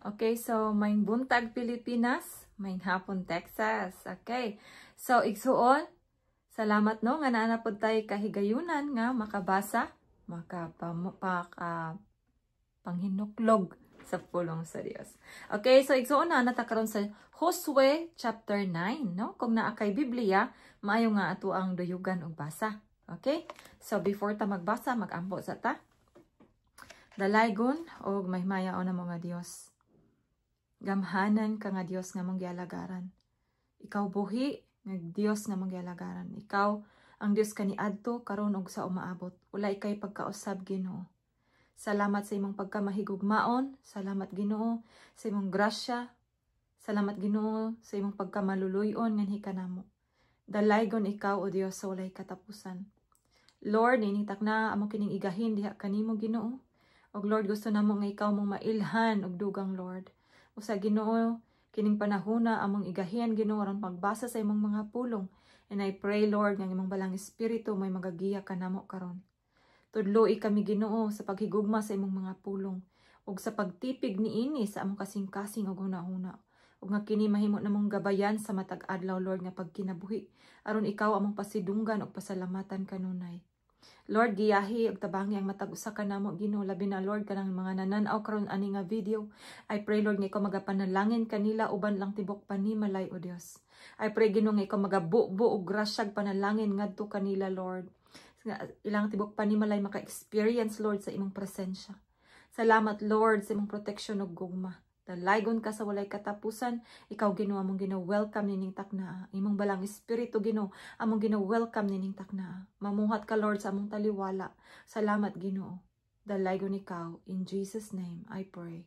Okay, so maayong buntag, Pilipinas, maayong hapon, Texas. Okay. So igsuon, salamat, no, nga naa na pod tay kahigayunan nga makabasa, makapamupaka panghinuklog sa pulong sa Dios. Okay, so igsuon, na ta karon sa Josue chapter 9, no? Kung naa kay Biblia, maayo nga ato ang duyugan og basa. Okay? So before ta magbasa, magampo sa ta. Dalaygon og mahimaya namo nga Dios. Gamhanan ka nga Dios nga among gialagaran. Ikaw buhi nga Dios nga among gialagaran. Ikaw ang Dios kaniadto, karon ug sa umaabot. Wala kay pagkausab, Ginoo. Salamat sa imong pagkamahigugmaon. Salamat, Ginoo, sa imong grasya. Salamat, Ginoo, sa imong pagkamaluluyon nganhi kanamo. Dalaygon ikaw, o Dios, sa walay katapusan. Lord, nining takna amo kining igahin diha kanimo, Ginoo. Og Lord, gusto namo nga ikaw mong mailhan og dugang, Lord. Usa, Ginoo, kining panahona among igahin, Ginoo, aron pagbasa sa imong mga pulong. And I pray, Lord, nga imong Balaang Espiritu may magagiya kanamo karon. Tudloi kami, Ginoo, sa paghigugma sa imong mga pulong ug sa pagtipig niini sa among kasing-kasing ug hunahuna. Ug nga kini mahimo namong gabayan sa matag adlaw, Lord, nga pagkinabuhi aron ikaw among pasidunggan ug pasalamatan kanunay. Lord, giyahi ug tabangi ang matag usa kanamo, Ginoo, labi na, Lord, kanang mga nananaw karon ani nga video. I pray, Lord, nga ikaw magapanalangin kanila uban lang tibok panimalay, o Dios. I pray, Ginoo, nga ikaw magabubo og grasyag panalangin ngadto kanila, Lord. Nga ilang tibok panimalay maka-experience, Lord, sa imong presensya. Salamat, Lord, sa imong protection ug gugma. Dalaygon ka sa walay katapusan. Ikaw, Ginoo, among gina-welcome nining takna. Imong Balaang Espiritu, Ginoo, among gina-welcome nining takna. Mamuhat ka, Lord, sa among taliwala. Salamat, Ginoo. Dalaygon ikaw. In Jesus' name I pray.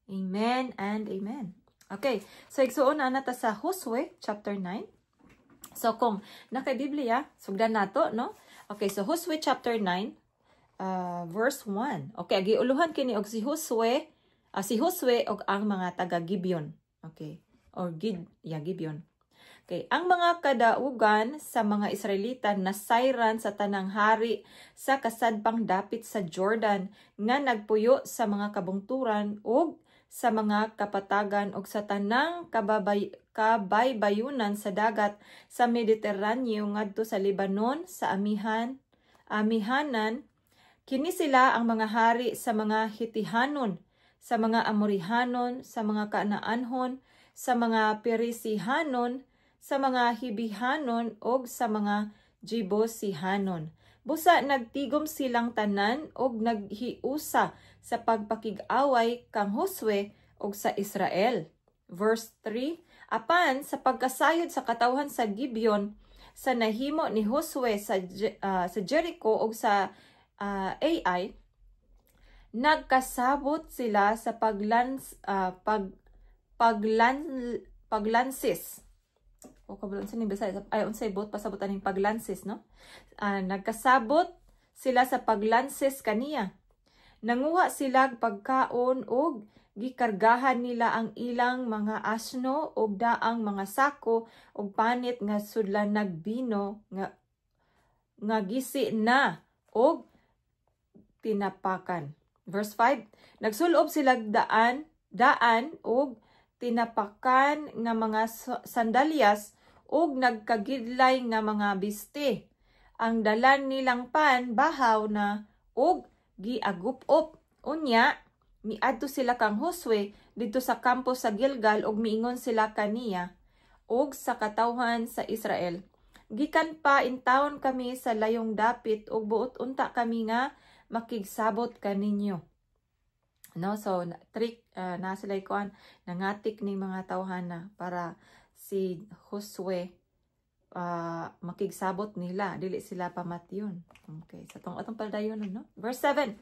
Amen and amen. Okay, so igsuon na ta sa Josue chapter 9. So kung naa kay Biblia, sugdan nato, no? Okay, so Josue chapter 9, verse 1. Okay, giuluhan kini og si Josue og ang mga taga Gibeon. Okay. Or yeah, Gibeon. Okay, ang mga kadaugan sa mga Israelita nasayran sa tanang hari sa kasadpang dapit sa Jordan nga nagpuyo sa mga kabungturan ug sa mga kapatagan ug sa tanang kabaybayunan sa dagat sa Mediteraneo ngadto sa Lebanon sa amihanan. Kini sila ang mga hari sa mga Hitihanon, sa mga Amorihanon, sa mga Kanaanhon, sa mga Perisihanon, sa mga Hibihanon ug sa mga Jebusihanon. Busa nagtigom silang tanan ug naghiusa sa pagpakig-away kang Josue ug sa Israel. Verse 3, apan sa pagkasayod sa katawhan sa Gibeon sa nahimo ni Josue sa Jericho ug sa Ai, nagkasabot sila sa paglans pag paglan paglansis o kabalo unsa ning Bisaya, ay, unsay bot pasabot aning paglansis, no? Nagkasabot sila sa paglansis kaniya. Nanguha sila pagkaon og gikargahan nila ang ilang mga asno og daang mga sako og panit nga sudlan nagbino nga gisi na og tinapakan. Verse 5, nagsulob sila daan daan og tinapakan nga mga sandalyas ug nagkagidlay nga mga biste. Ang dalan nilang pan bahaw na ug giagup-op. Unya, miadto sila kang Josue didto sa kampo sa Gilgal ug miingon sila kaniya ug sa katawhan sa Israel: "Gikan pa intawon kami sa layong dapit ug buot unta kami nga makigsabot kaninyo." No, so trick na sila kuan, nangatik ni mga tawhan na para si Josue makigsabot nila, dili sila pamatyon. Okay, sa tong atong padayon, no? Verse 7.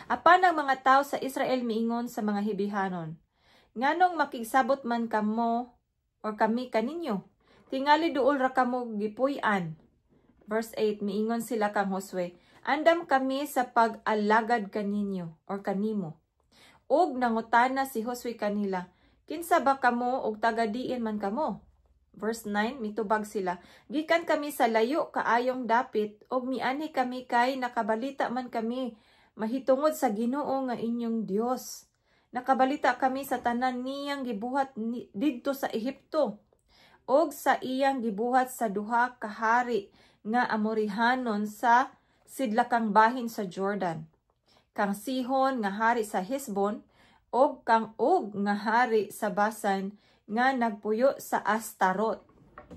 Apan ang mga tao sa Israel miingon sa mga Hibihanon, "Nganong makigsabot man kamo or kami kaninyo? Tingali duol ra kamo gipuy-an." Verse 8, miingon sila kang Josue, "Andam kami sa pag-alagad kaninyo or kanimo." Ug nangutana si Josue kanila, "Kinsa ba kamo ug taga diin man kamo?" Verse 9, mitubag sila, "Gikan kami sa layo kaayong dapit ug mianhi kami kay nakabalita man kami mahitungod sa Ginoo nga inyong Dios." Nakabalita kami sa tanan niyang gibuhat didto sa Ehipto og sa iyang gibuhat sa duha ka hari nga Amorihanon sa sidlakang bahin sa Jordan, kang Sihon nga hari sa Hesbon og kang Og nga hari sa Basan nga nagpuyo sa Astarot.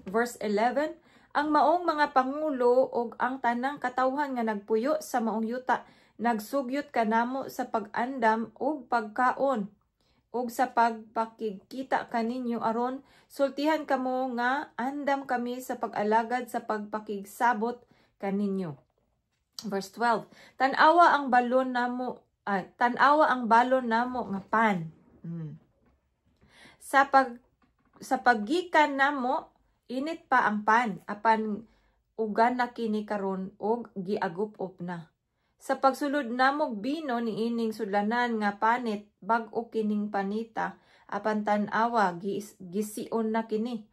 Verse 11, ang maong mga pangulo og ang tanang katawhan nga nagpuyo sa maong yuta nagsugyot kanamo sa pag-andam og pagkaon ug sa pagpakigkita kaninyo aron sultihan kamo nga andam kami sa pag-alagad sa pagpakigsabot kaninyo. Verse 12. Tan-awa ang balon namo, tan-awa ang balon namo nga pan. Sa paggikan namo, init pa ang pan, apan ugan na kini karon og giagup-op na. Sa pagsulod namog bino niining sudlanan nga panit, bag-o kining panita, apan tan-awa, gision na kini.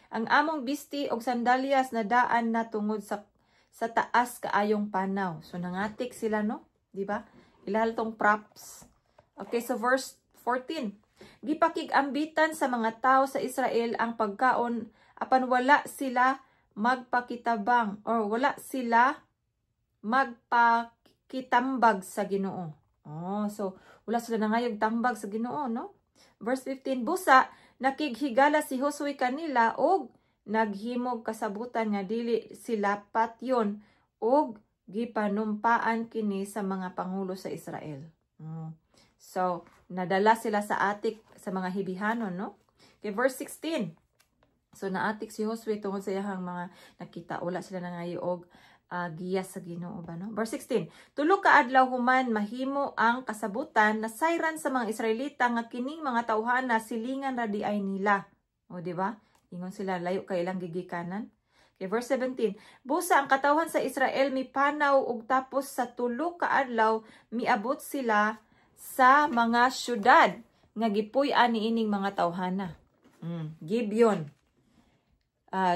Ang among bisti og sandalyas na daan na tungod sa taas kaayong panaw. So nangatik sila, no? Di ba? Ilahal tong props. Okay, so verse 14. Gipakig-ambitan sa mga tao sa Israel ang pagkaon, apan wala sila magpakitabang or wala sila magpakitambag sa Ginoo. Oh, so wala sila nangayog tambag sa Ginoo, no? Verse 15, busa nakighigala si Josue kanila og naghimog kasabutan nga dili sila patyon og gipanumpaan kini sa mga pangulo sa Israel. Oh. So, nadala sila sa atik sa mga Hibihanon, no? Okay, verse 16. So, naatik si Josue tungod sa iyang mga nakita. Wala sila nangayo og giya sa Ginoo ba, no? Verse 16. Tulo ka adlaw human mahimo ang kasabutan, nasayran sa mga Israelita nga kining mga tawhana silingan ra di ay nila. O, di ba? Ingon sila, layo kay ilang gigikanan. Okay, verse 17. Busa ang katawhan sa Israel mipanaw og tapos sa 3 ka adlaw miabot sila sa mga syudad nga gipuy-an niining mga tawhana. Gibeon,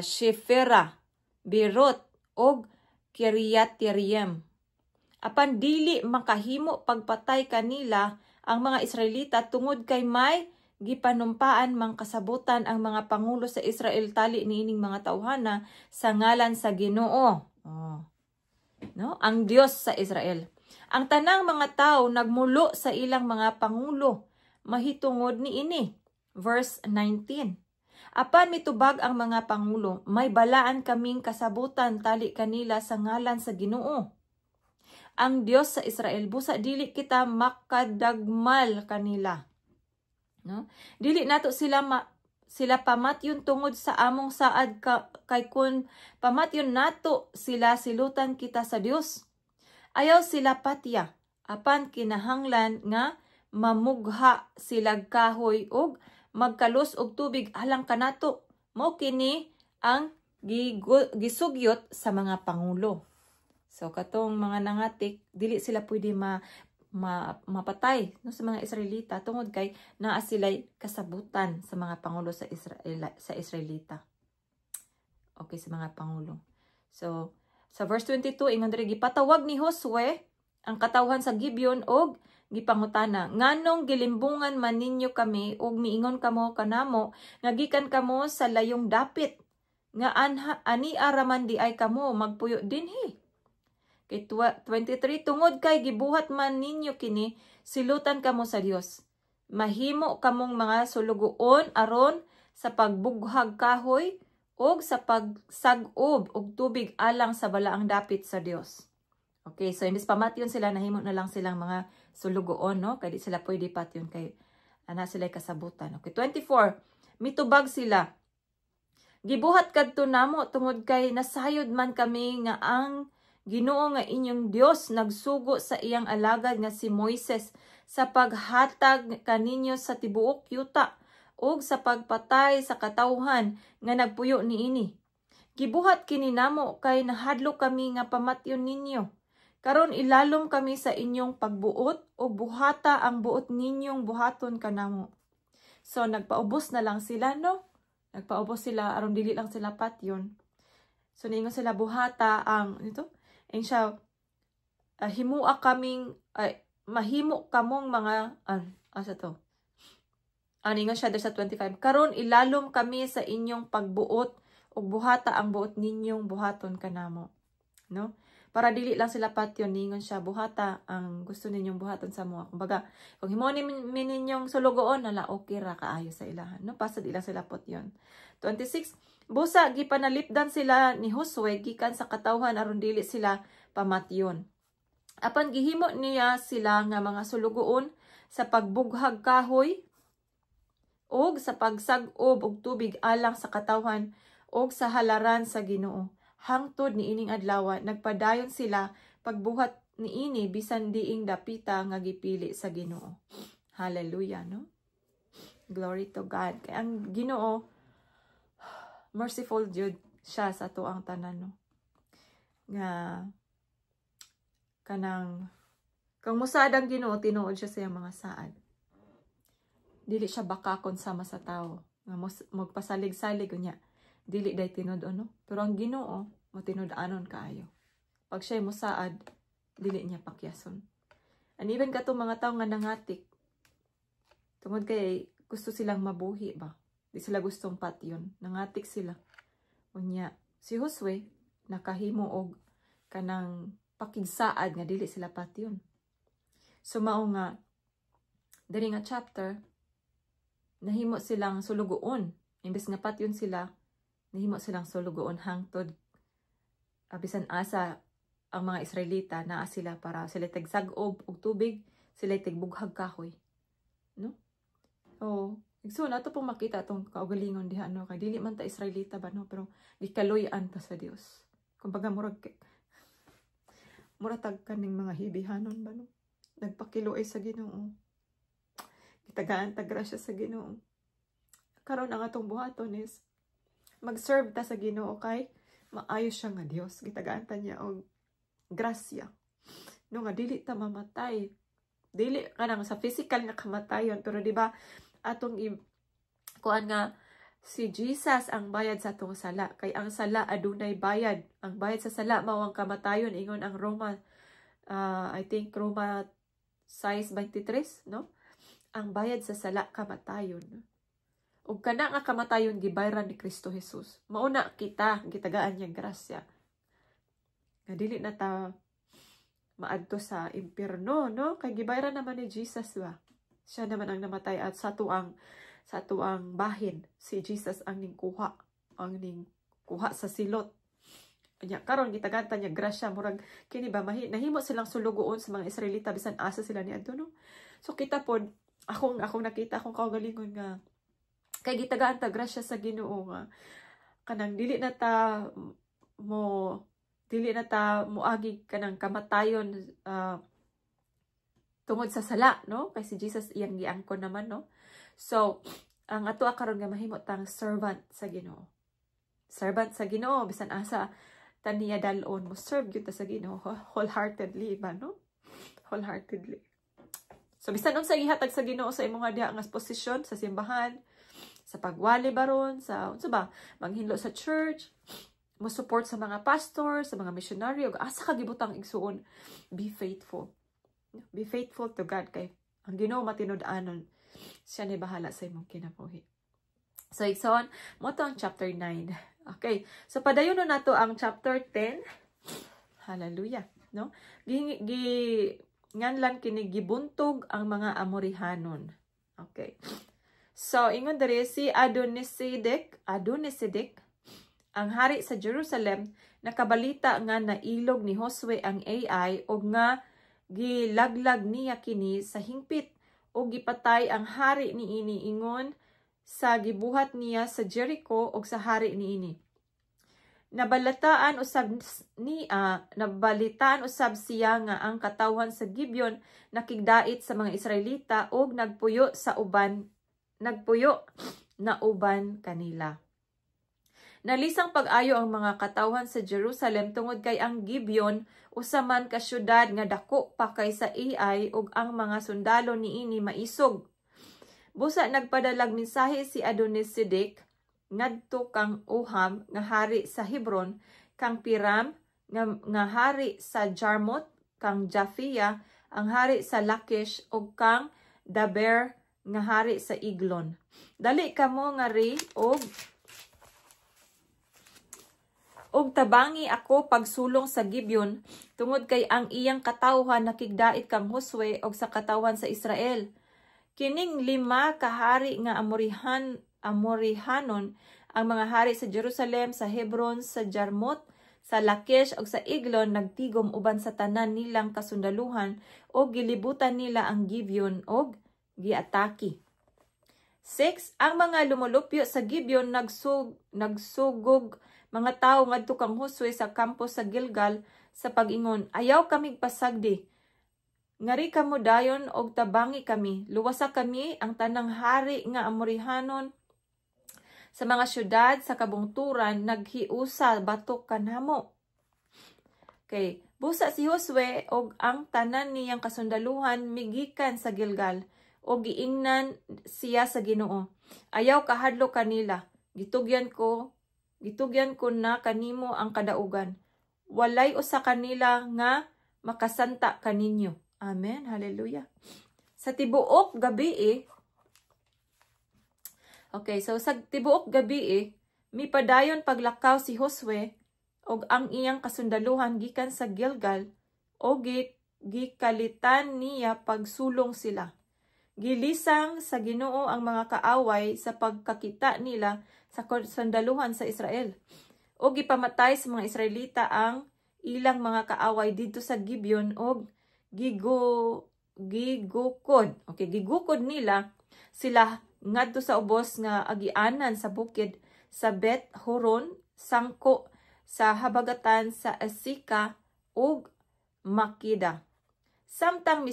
Shefera, Berot og Kiriat Yerim. Apan dili makahimo pagpatay kanila ang mga Israelita tungod kay may gipanumpaan mang kasabutan ang mga pangulo sa Israel tali niining mga tawhana sa ngalan sa Ginoo. Oh. No? Ang Dios sa Israel. Ang tanang mga tao nagmulo sa ilang mga pangulo mahitungod niini. Verse 19. Apan mitubag ang mga pangulo, "May balaan kaming kasabutan tali kanila sa ngalan sa Ginoo, ang Dios sa Israel, busa dili kita makadagmal kanila." No? Dili nato sila pamatyon tungod sa among saad kay kun pamatyon nato sila, silutan kita sa Dios. Ayaw sila patya, apan kinahanglan nga mamugha sila kahoy og magkalos og tubig alang kanato. Mao kini ang gisugyot sa mga pangulo. So katong mga nangatik, dili sila pwede mapatay, no, sa mga Israelita tungod kay naa sila'y kasabutan sa mga pangulo sa Israel, sa Israelita. Okay, sa mga pangulo. So sa verse 22, ingon diri, gipatawag ni Josue ang katawhan sa Gibeon og gipangutana, "Nganong gilimbungan man ninyo kami ug miingon kamo kanamo nga gikan kamo sa layong dapit, nga anha ani araman di ay kamo magpuyo dinhi?" Kay 23, tungod kay gibuhat man ninyo kini, silutan kamo sa Dios. Mahimo kamong mga sulugoon aron sa pagbughag kahoy og sa pagsag-ob og tubig alang sa balaang dapit sa Dios. Okay, so imbes pamatyon sila, nahimo na lang silang mga sulugoon, no? Kay di sila pwede patyon kay ana sila kasabutan. Okay, 24. Mitubag sila, "Gibuhat kadto namo tungod kay nasayod man kami nga ang Ginoo nga inyong Dios nagsugo sa iyang alagad nga si Moises sa paghatag kaninyo sa tibuok yuta ug sa pagpatay sa katawhan nga nagpuyo niini. Gibuhat kini namo kay nahadlok kami nga pamatyon ninyo. Karon ilalom kami sa inyong pagbuot ug buhata ang buot ninyong buhaton kanamo." So nagpaubos na lang sila, no? Nagpaubos sila aron dili lang sila patyon. So niingon sila, buhata ang ito. Ing siya, himua kaming mahimo kamong mga Asa to? Ano nga siya sa 25? "Karon ilalom kami sa inyong pagbuot ug buhata ang buot ninyong buhaton kanamo." No? Para dili lang sila patyon, ningon siya, "Buhata ang gusto ninyong buhaton sa amoa." Kumbaga, kung himo ni ninyong sulugoon, nala okay ra kaayo sa ilahan. No? Basta di lang sila patyon. 26. Busa gipanalipdan sila ni Josue gikan sa katawhan aron dili sila pamatyon. Apan gihimo niya sila nga mga sulugoon sa pagbughag kahoy og sa pagsag-ob og tubig alang sa katawhan og sa halaran sa Ginoo. Hangtod niining adlaw nagpadayon sila pagbuhat niini bisan diing dapita nga gipili sa Ginoo. Hallelujah, no? Glory to God. Kay ang Ginoo, merciful jud siya sa atoang tanan, no? Nga kanang kung musaad ang Ginoo, tinuod siya sa iyang mga saad. Dili siya bakakon sama sa tao nga magpasalig-salig unya dili day tinud-on, no? Pero ang Ginoo, matinud-anon kaayo. Pag siya musaad, dili niya pakyason. And even katong mga tao nga nangatik, tungod kay gusto silang mabuhi ba? Di sila gustong patyon. Nangatik sila. Unya, si Josue, nakahimo og kanang pakigsaad nga dili sila patyon. So mao nga diri nga chapter, nahimo silang sulugoon. Imbes nga patyon sila, nahimo silang sulugoon hangtod bisan asa ang mga Israelita, naa sila para sila tagsag-ob og tubig, sila tagbughag kahoy. No? Oh, so nato pong makita atong kaugalingon diha, no, kay dili man ta Israelita ba, no, pero gikaluy-an ta sa Dios. Kumbaga murag mura tag kaning mga hibihanon ba, no? Nagpakiluoy sa Ginoo. Gitagaan ta grasya sa Ginoo. Karon ang atong buhaton is mag-serve ta sa Ginoo kay maayo siya nga Dios. Gitagaan ta niya og grasya. No, nga dili ta mamatay. Dili kanang sa physical nga kamatayon, pero di ba atong i kuan nga si Jesus ang bayad sa atong sala, kay ang sala adunay bayad. Ang bayad sa sala mao ang kamatayon, ingon ang Roma, I think Roma 6:23, no? Ang bayad sa sala, kamatayon. Ug kana nga kamatayon gibayran ni Kristo Jesus. Mao na kita gitagaan niya grasya. Nga dili na ta maadto sa impierno, no? Kay gibayran naman ni Jesus ba? Siya naman ang namatay at sa atuang bahin, si Jesus ang ning kuha sa silot. Anya karon gitagaan ta niya grasya. Murag kini ba, nahimo silang sulugoon sa mga Israelita bisan asa sila niadto, no? So kita pod, akong nakita akong kaugalingon nga kay gitagaan ta grasya sa Ginoo nga kanang dili na ta moagi kanang kamatayon tungod sa sala, no, kay si Jesus iyang giangkon naman, no? So ang ato karon nga mahimo tang servant sa Ginoo, servant sa Ginoo bisan asa ta niya dal-on, mo serve gyud ta sa Ginoo wholeheartedly ba, no? Wholeheartedly. So bisan unsa gihatag sa Ginoo sa imong diha nga posisyon sa simbahan, sa pagwali baron, sa unsa ba, manghinlo sa church, mo support sa mga pastor, sa mga missionary, ug asa ka gibutang, igsuon, be faithful. Be faithful to God kay ang Ginoo matinud-anon. Siya ni bahala sa imong kinabuhi. So igsoon, mao to ang chapter 9. Okay. So padayon na nato ang chapter 10. Hallelujah, no? Gi nganlan kini "Gibuntog ang mga Amorihanon." Okay. So ingon diri, si Adonisedek, Adonisedek ang hari sa Jerusalem, nakabalita nga nailog ni Josue ang Ai ug nga gilaglag niya kini sa hingpit ug gipatay ang hari niini ingon sa gibuhat niya sa Jericho ug sa hari niini. Nabalitaan usab siya nga ang katawhan sa Gibeon nakigdait sa mga Israelita ug nagpuyo na uban kanila. Nalisang pag-ayo ang mga katawhan sa Jerusalem tungod kay ang Gibeon usa man ka syudad nga dako pa kaysa Ai ug ang mga sundalo niini maisog. Busa nagpadalag mensahe si Adonisedek ngadto kang Oham nga hari sa Hebron, kang Piram nga hari sa Jarmut, kang Jafia ang hari sa Lakish ug kang Daber nga hari sa Eglon. Dali kamo ngari og tabangi ako pagsulong sa Gibeon, tungod kay ang iyang katawhan nakigdait kang Josue og sa katawhan sa Israel. Kining lima ka hari nga Amorihanon, ang mga hari sa Jerusalem, sa Hebron, sa Jarmut, sa Lakish ug sa Eglon, nagtigom uban sa tanan nilang kasundaluhan ug gilibutan nila ang Gibeon og giatake. 6. Ang mga lumulupyo sa Gibeon nagsugog mga tawo ngadto kang Josue sa kampo sa Gilgal sa pag-ingon, "Ayaw kamig pasagdi. Ngari kamo dayon og tabangi kami. Luwasa kami ang tanang hari nga Amorihanon sa mga syudad sa kabungturan naghiusa batok kanamo." Okay, busa si Josue og ang tanan niyang kasundaluhan migikan sa Gilgal og giingnan siya sa Ginoo, "Ayaw kahadlok kanila. Gitugyan ko na kanimo ang kadaugan. Walay usa kanila nga makasanta kaninyo." Amen. Hallelujah. Sa tibuok gabi eh, Okay, so sa tibuok gabi eh, mipadayon paglakaw si Josue og ang iyang kasundaluhan gikan sa Gilgal o gikalitan niya pagsulong sila. Gilisang sa Ginoo ang mga kaaway sa pagkakita nila sa kasundaluhan sa Israel. O gipamatay sa mga Israelita ang ilang mga kaaway didto sa Gibeon og gigukod. Okay, gigukod nila sila ngadto sa ubos nga agianan sa bukid sa Bet Horon, sangko sa habagatan sa Asika ug Makida. Samtang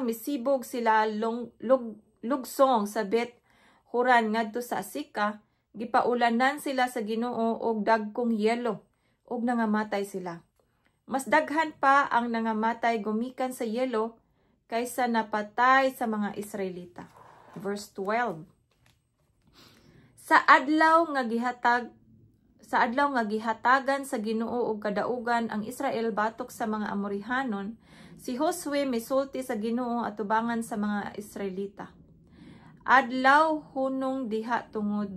misibog sila lugsong sa Bet Horon ngadto sa Asika, gipaulanan sila sa Ginoo og dagkong yelo ug nangamatay sila. Mas daghan pa ang nangamatay gumikan sa yelo kaysa napatay sa mga Israelita. Verse 12. Sa adlaw nga gihatagan sa Ginoo og kadaugan ang Israel batok sa mga Amorihanon, si Josue misulti sa Ginoo atubangan sa mga Israelita. "Adlaw, hunong diha tungod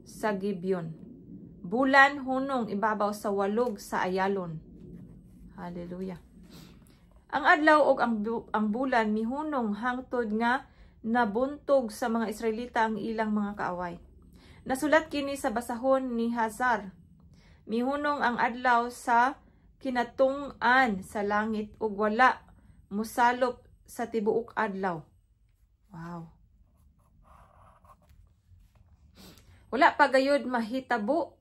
sa Gibeon. Bulan, hunong ibabaw sa walog sa Ayalon." Hallelujah. Ang adlaw ug ang bulan mihunong hangtod nga nabuntog sa mga Israelita ang ilang mga kaaway. Nasulat kini sa basahon ni Hazar. Mihunong ang adlaw sa kinatung-an sa langit ug wala mosalop sa tibuok adlaw. Wow. Wala pa gayud mahitabo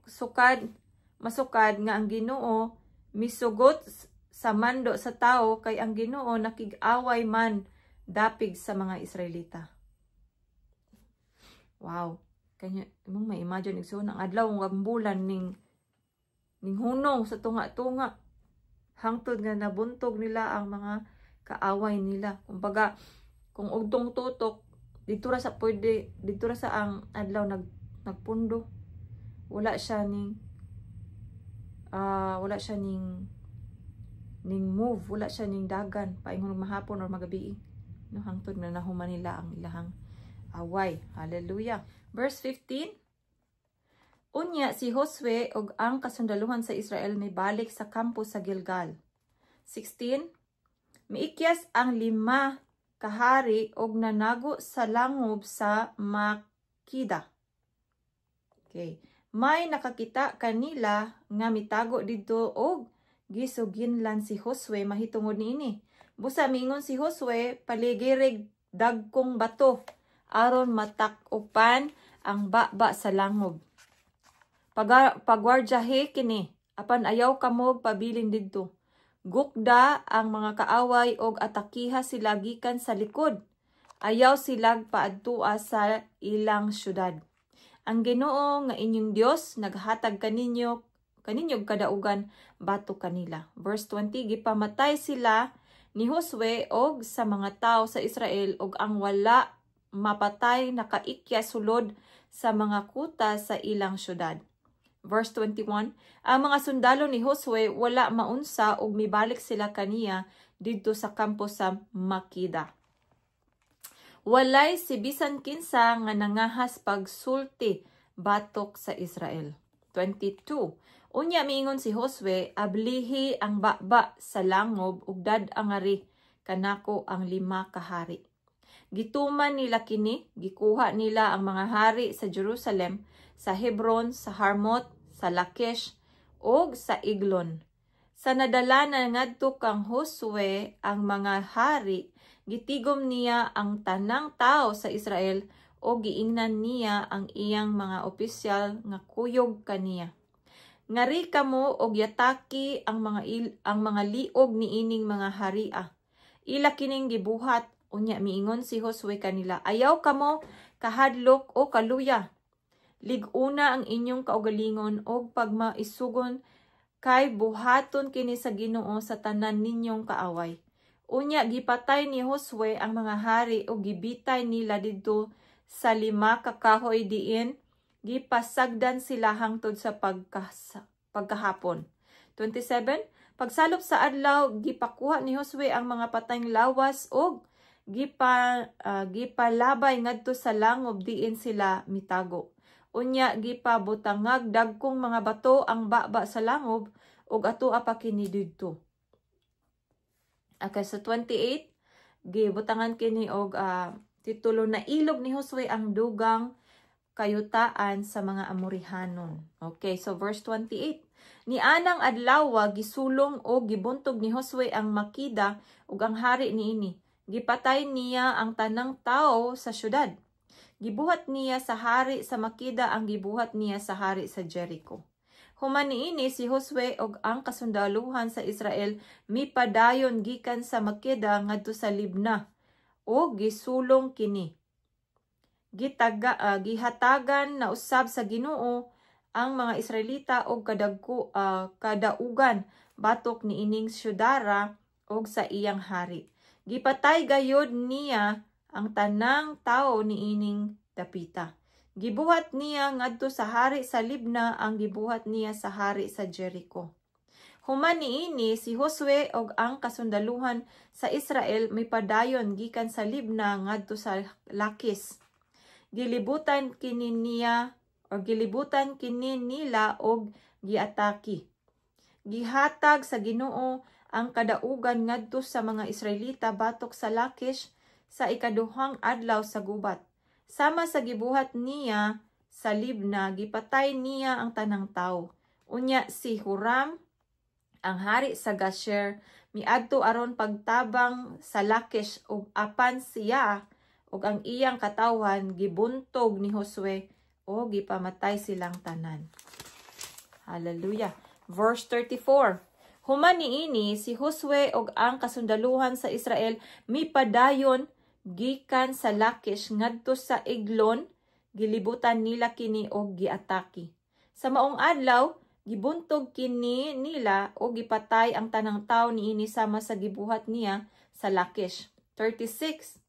masukad nga ang Ginoo misugot sa mando sa tao, kay ang Ginoo nakig-away man dapig sa mga Israelita. Wow. Kanya imong ma-imagine, igsoon, ang adlaw ug ang bulan ning hunong sa tunga-tunga hangtod nga nabuntog nila ang mga kaaway nila. Kumbaga, kung ugtong tutok dito ra sa pwede, dito ra sa ang adlaw nagpundo. Wala siya ning move, wala siya ning dagan paingon mahapon or magabi, no, hangtod na nahuman nila ang ilahang away. Hallelujah. Verse 15. Unya si Josue ug ang kasundaluhan sa Israel mibalik sa kampo sa Gilgal. 16. Miikyas ang lima kahari og nanago sa langob sa Makida. Okay. May nakakita kanila nga mitago didto og gisuginlan si Josue mahitungod niini. Busa miingon si Josue, "Paligirig dagkong bato aron matak-upan ang baba sa langob. Pagwardyahe kini, apan ayaw kamo pabilin didto. Gukda ang mga kaaway og atakiha sila gikan sa likod. Ayaw silag paadtua sa ilang syudad. Ang Ginoo nga inyong Dios naghatag kaninyo kadaugan batok kanila." Verse 20, gipamatay sila ni Josue og sa mga tao sa Israel, og ang wala mapatay nakaikya sulod sa mga kuta sa ilang syudad. Verse 21, ang mga sundalo ni Josue wala maunsa og mibalik sila kaniya didto sa kampo sa Makida. Walay si bisan kinsa nga nangahas pagsulti batok sa Israel. 22. Unya miingon si Josue, "Ablihi ang baba sa langob ug dad-angari kanako ang lima ka hari." Gituman nila kini, gikuha nila ang mga hari sa Jerusalem, sa Hebron, sa Harmot, sa Lakish, ug sa Eglon. Sa nadala na ngadto kang Josue ang mga hari, gitigom niya ang tanang tao sa Israel o giingnan niya ang iyang mga opisyal nga kuyog kaniya, "Ngari kamo og yataki ang mga liog niining mga haria." Ila kining gibuhat. Unya miingon si Josue kanila, "Ayaw kamo kahadlok o kaluya. Lig-una ang inyong kaugalingon og pagmaisugon kay buhaton kini sa Ginoo sa tanan ninyong kaaway." Unya gipatay ni Josue ang mga hari ug gibitay nila didto sa lima ka kahoy diin gipasagdan sila hangtod sa pagkahapon. 27. Pagsalop sa adlaw, gipakuha ni Josue ang mga patayng lawas og gipalabay ngadto sa langob diin sila mitago. Unya gipabutangag dagkong mga bato ang baba sa langob ug ato pa kini didto. Okay, so 28, gibutangan kini og titulo, "Nailog ni Josue ang dugang kayutaan sa mga Amorihanon." Okay, so verse 28. Ni anang adlaw gisulong o gibuntog ni Josue ang Makida ug ang hari niini. Gipatay niya ang tanang tao sa syudad. Gibuhat niya sa hari sa Makida ang gibuhat niya sa hari sa Jericho. Human niini, si Josue ug ang kasundaluhan sa Israel mipadayon gikan sa Makeda ngadto sa Libna ug gisulong kini. Gihatagan na usab sa Ginoo ang mga Israelita og kadaugan batok niining syudara ug sa iyang hari. Gipatay gayod niya ang tanang tawo niining dapita. Gibuhat niya ngadto sa hari sa Libna ang gibuhat niya sa hari sa Jericho. Human niini, si Josue og ang kasundaluhan sa Israel mipadayon gikan sa Libna ngadto sa Lakis. Gilibutan kini niya or gilibutan kini nila og giatake. Gihatag sa Ginoo ang kadaugan ngadto sa mga Israelita batok sa Lakish sa ikaduhang adlaw sa gubat. Sama sa gibuhat niya sa Libna, gipatay niya ang tanang tawo. Unya si Huram, ang hari sa Gasher, miadto aron pagtabang sa Lakish ug apan siya ug ang iyang katawhan gibuntog ni Josue o gipamatay silang tanan. Hallelujah. Verse 34. Human niini, si Josue ug ang kasundaluhan sa Israel mipadayon gikan sa Lakish ngadto sa Eglon, gilibutan nila kini og giatake. Sa maong adlaw, gibuntog kini nila og gipatay ang tanang tawo niini sama sa gibuhat niya sa Lakish. 36.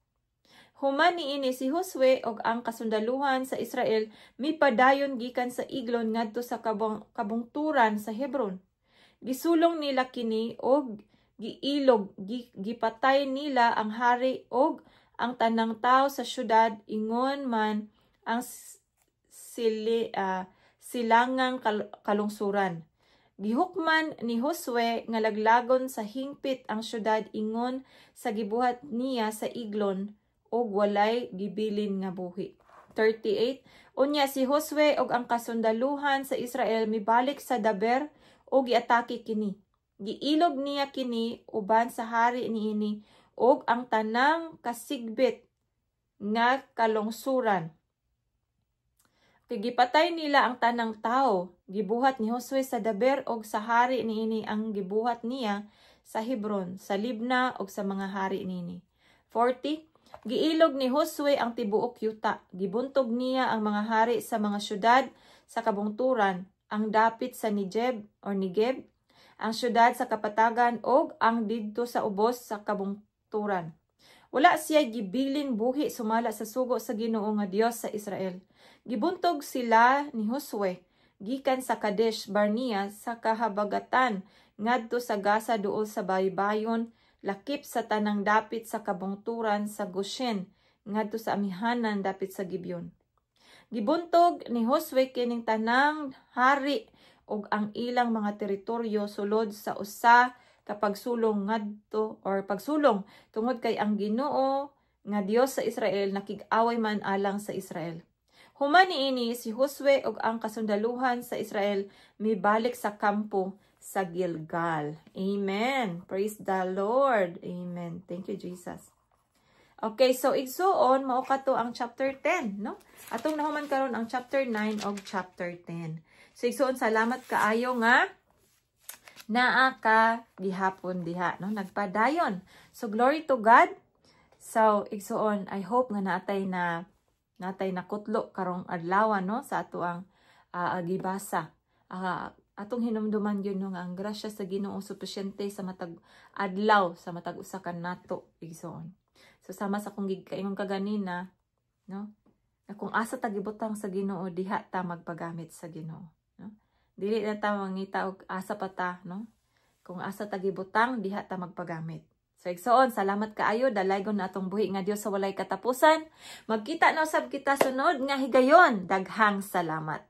Human niini, si Josue og ang kasundaluhan sa Israel mipadayon gikan sa Eglon ngadto sa kabungturan sa Hebron. Gisulong nila kini og giilog, gipatay nila ang hari og ang tanang tao sa syudad ingon man ang silangang kalungsuran. Gihukman ni Josue nga laglagon sa hingpit ang syudad ingon sa gibuhat niya sa Eglon og walay gibilin nga buhi. 38. Unya si Josue og ang kasundaluhan sa Israel mibalik sa Daber og giatake kini. Giilog niya kini uban sa hari niini og ang tanang kasigbit nga kalungsuran. Kay gipatay nila ang tanang tao. Gibuhat ni Josue sa Daber og sa hari niini ang gibuhat niya sa Hebron, sa Libna og sa mga hari niini. 40. Giilog ni Josue ang tibuok yuta. Gibuntog niya ang mga hari sa mga syudad sa kabungturan, ang dapit sa Negeb or Negeb, ang syudad sa kapatagan og ang didto sa ubos sa kabungturan. Wala siya gibilin buhi sumala sa sugo sa Ginoo nga Dios sa Israel. Gibuntog sila ni Josue gikan sa Kadesh Barnea sa kahabagatan ngadto sa Gaza duol sa baybayon, lakip sa tanang dapit sa kabungturan sa Goshen. ngadto sa amihanan dapit sa Gibeon. Gibuntog ni Josue kining tanang hari ug ang ilang mga teritoryo sulod sa usa ka pagsulong ngadto or pagsulong, tungod kay ang Ginoo nga Dios sa Israel nakig-away man alang sa Israel. Human niini, si Josue ug ang kasundaluhan sa Israel mibalik sa kampo sa Gilgal. Amen. Praise the Lord. Amen. Thank you, Jesus. Okay, so igsuon, mao kato ang chapter 10, no? Atong nahuman karon ang chapter 9 og chapter 10. So igsuon, salamat kaayo nga naa ka gihapon diha, no? Nagpadayon. So glory to God. So igsuon, I hope nga natay nakutlo karong adlaw, no, sa ato ang gibasa. Atong hinumduman gyud, no, nga ang grasya sa Ginoo sufisyente sa matag adlaw, sa matag usa ka nato, igsoon. So sama sa akong gikaingon kaganina, no, na kung asa ta gibutang sa Ginoo, diha ta magpagamit sa Ginoo, no? Dili na ta mangita og asa pa ta, no? Kung asa ta gibutang, diha ta magpagamit. So igsoon, salamat kaayo, dalaygon na atong buhi nga Dios sa walay katapusan. Magkita na usab kita sunod nga higayon. Daghang salamat.